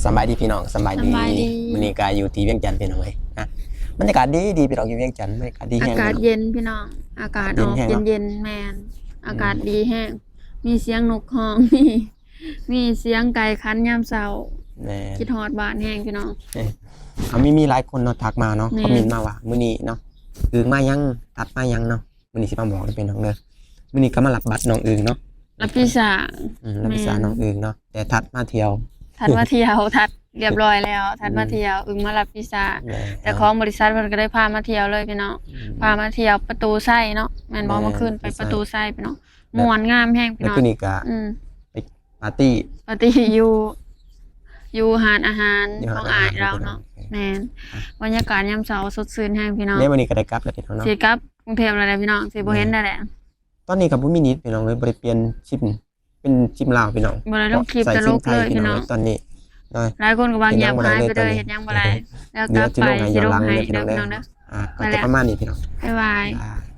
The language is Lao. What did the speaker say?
ສະບາຍດີພີ່ນ້ອງ ສະບາຍດີ ສະບາຍດີ ມື້ນີ້ກໍຢູ່ທີ່ວຽງຈັນພີ່ນ້ອງເອີຍນະ ບັນຍາກາດດີໆ ພີ່ນ້ອງ ຢູ່ວຽງຈັນ ບັນຍາກາດດີແຮງ ອາກາດເຢັນພີ່ນ້ອງ ອາກາດ ເຢັນ ອອກ ແຮງເນາະ ເຢັນໆ ແມ່ນ ອາກາດ ອືມ ດີແຮງ ມີສຽງນົກຮ້ອງ ມີ ມີສຽງໄກ່ຂັນຍາມເຊົ້າ ແມ່ນ ຄິດຮອດບ້ານແຮງພີ່ນ້ອງ ເອີ ເອົາ ມີ ມີຫຼາຍຄົນເນາະ ທັກມາເນາະ ແມ່ນ ຄອມເມັນມາວ່າ ມື້ນີ້ເນາະ ອຶ່ງມາຍັງ ທັດມາຍັງເນາະ ມື້ນີ້ຊິມາບອກເດີພີ່ນ້ອງເດີ ມື້ນີ້ກໍມາຮັບບັດນ້ອງອຶ່ງເນາະ ຮັບວິຊາ ອືມ ຮັບວິຊາ ແມ່ນ ນ້ອງອຶ່ງເນາະ ແຕ່ທັດມາທ່ຽວ ທັດມາທ່ຽວ ທັດລຽບຮ້ອຍແລ້ວ ທັດມາ ອືມ ທ່ຽວ ອຶ່ງມາຮັບວິຊາ ແມ່ນ ເຈົ້າຂອງບໍລິສັດເພິ່ນກໍໄດ້ພາມາທ່ຽວເລີຍພີ່ນ້ອງ ອືມ ພາມາທ່ຽວປະຕູໄຊເນາະ ແມ່ນບໍ່? ແມ່ນ ມາຂຶ້ນໄປປະຕູໄຊພີ່ນ້ອງ ແບບ ມ່ວນງາມແຮງພີ່ນ້ອງ ແລ້ວຄືນີ້ກໍ ອືມ ໄປປາຕີ້ ປາຕີ້ຢູ່ ຢູ່ຮ້ານອາຫານ ຢູ່ຮ້ານອາຫານຂອງອ້າຍລາວເນາະ ພີ່ນ້ອງ ແມ່ນ ອ່ະ ບັນຍາກາດຍາມເຊົ້າສົດຊື່ນແຮງພີ່ນ້ອງ ແລ້ວມື້ນີ້ກໍໄດ້ກັບແລ້ວພີ່ນ້ອງເນາະ ຊິກັບກຸງເທບແລ້ວແຫຼະພີ່ນ້ອງ ຊິບໍ່ເຫັນ ແມ່ນ ແລ້ວແຫຼະ ຕອນນີ້ກໍບໍ່ມີເນັດພີ່ນ້ອງເອີຍ ບໍ່ໄດ້ປ່ຽນຊິມ ເປັນຊິມລາວພີ່ນ້ອງ ບໍ່ໄດ້ລົງຄລິບຕະຫຼົກເລີຍພີ່ນ້ອງ ຕອນນີ້ເນາະ ຫຼາຍຄົນກໍວ່າງຽບຫາຍໄປເລີຍ ເຮັດຫຍັງບໍ່ໄດ້ ແລ້ວກໍໄປ ຊິລົງໃຫ້ຍ້ອນຫຼັງເດີພີ່ນ້ອງເດີ ອ່າ ກໍຈະປະມານນີ້ພີ່ນ້ອງ ບາຍບາຍ ບາຍບາຍ.